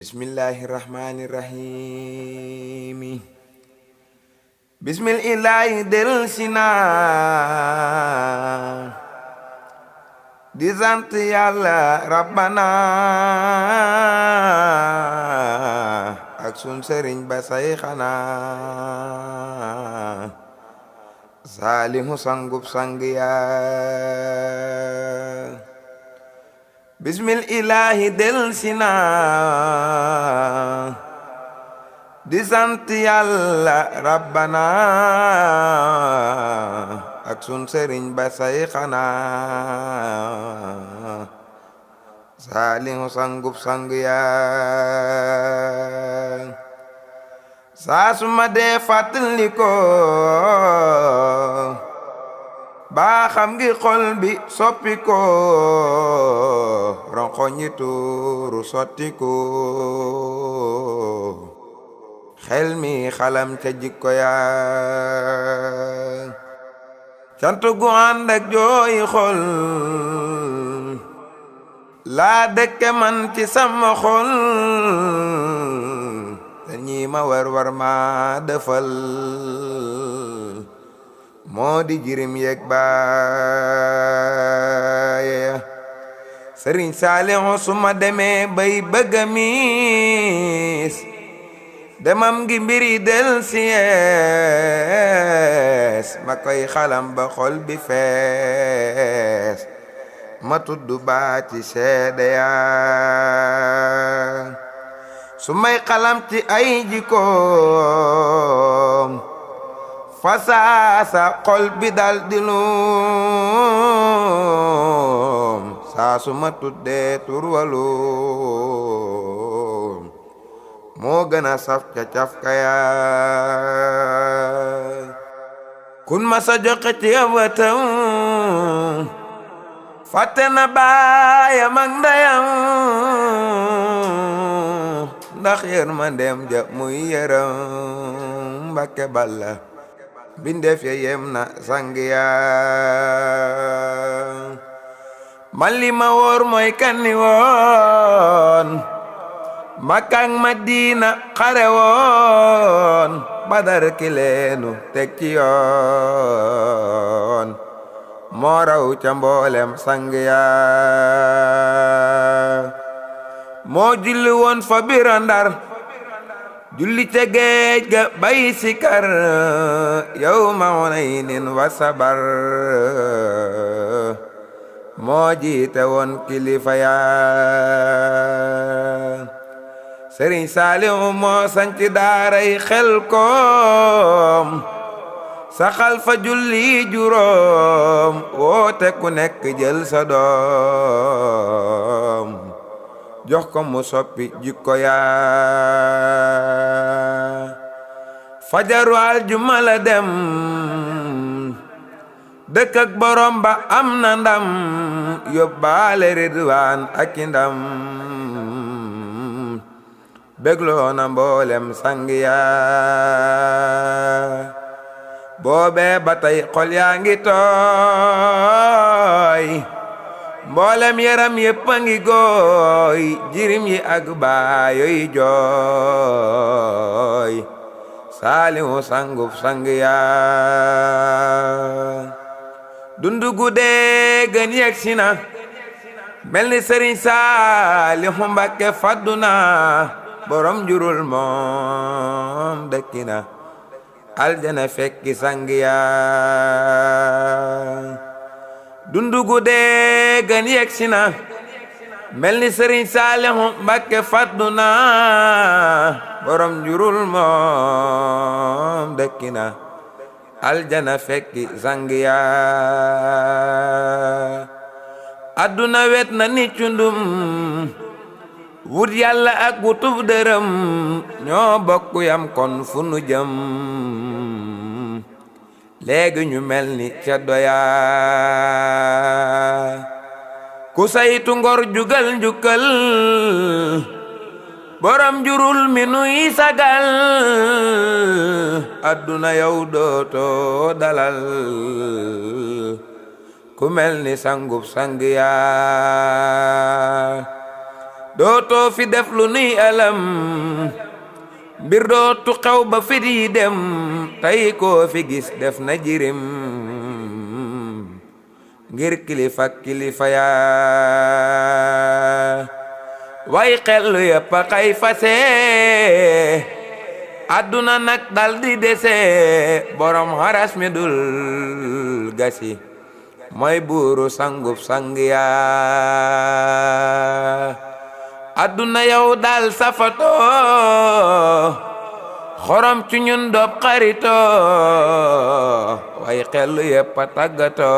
Bismillahirrahmanirrahim. Bismillahi del sina di sant Yàlla Rabbana ak sun sëriñ ba sayxana Saalihu sangub sang yaa Bismillahi del sina di sant Yàlla Rabbana ak sun sëriñ ba sayxana Saalihu sangub sang yaa saa su ma dee fàttaliko baa xam ngi xol bi soppi ko ronxoñ yi tuuru sotti ko xel mi xalam ca jikko yaa cant gu ànd ak jooyi xol laa dëkke man ci sama xol te ñi ma war ma defal moo di jirim yeg baay Sëriñ Saalihu su ma demee bay bëgga miis demam gi mbiri del siyees ma koy xalam ba xol bi fees ma tuddu baati seede yaa su may xalam ci ay jikkoom fasaasa xol bi dal di luum saa su ma tuddee turwaluum moo gën a saf ca caf ka yaa kun ma sa joxe ci awatam fàtte na baayam ak ndeyam ndax yërmandeem ja muy yërëm Mbàkke Balla bindeef ya yem na sang yaa man li ma wóor mooy kanni woon Makka ak Madina xare woon Badar ki leenu teg ci yoon moo raw ca mboolem sang yaa moo julli woon fa bira Ndar julli ca géej ga bay sikar yawma Hunaynin wa sabar moo jiite woon kilifa yaa Sëriñ Saalihu moo sanci daaray Xelkom saxal fa julli juróom woote ku nekk jël sa doom jox ko mu soppi jikko yaa fajaru aljuma la dem dëkk ak borom ba am na ndam yóbbaale ridwaan ak i ndam bégloo na mboolem sang yaa boobee ba tey xol yaa ngi tooy mboolem yaram yépp a ngi gooy jirim yi ak baayoy jooy Saalihu sangub sang yaa dundu gu dee gën yegsi na mel ni Sëriñ Saalihu Mbàkke faddu na borom jurul moom dëkki na aljana fekki sang yaa dundu gu dee gën yegsi na mel ni Sëriñ Saalihu Mbàkke faddu na borom jurul moom dëkki na aljana fekki sang yaa adduna wet na ni cundum wut Yàlla ak wutub dërëm ñoo bokku yam kon fu nu jëm léegi ñu mel ni ceddo yaa ku saytu ngor jugal njukkal borom jurul mi nuy sagal adduna yow dootoo dalal ku mel ni sangub sang yaa dootoo fi def lu nuy alam mbir dootu xew ba fit yi dem tey koo fi gis def na jirim ngir kilifa yaa way xel yëpp a xay fase àdduna nag dal di dese borom xaras mi dul gasi mooy buuru sangub sang yaa àdduna yow dal safato xorom ci ñun doob xarito way xel yëpp a tàggato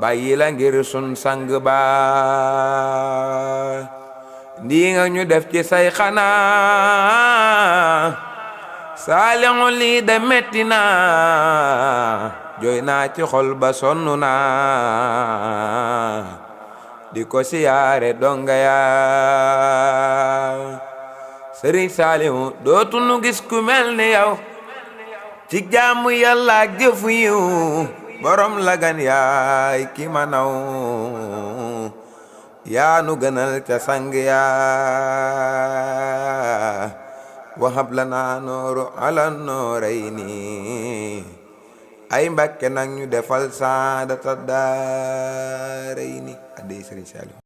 bàyyi la ngir sun sang ba ndi nga ñu def ci say xanaa Saalihu lii de metti na jooy naa ci xol ba sonn naa di ko siyaare donga yaa Sëriñ Saalihu dootu nu gis ku mel ni yow ci jaamu Yàlla ak jëfu yiw borom lagan yaay ki ma naw yaa nu gënal ca sang yaa wahab lana nooru ala noorayni ay Mbàkke nag ñu defal saadata daarayni addi Sëriñ Saalihu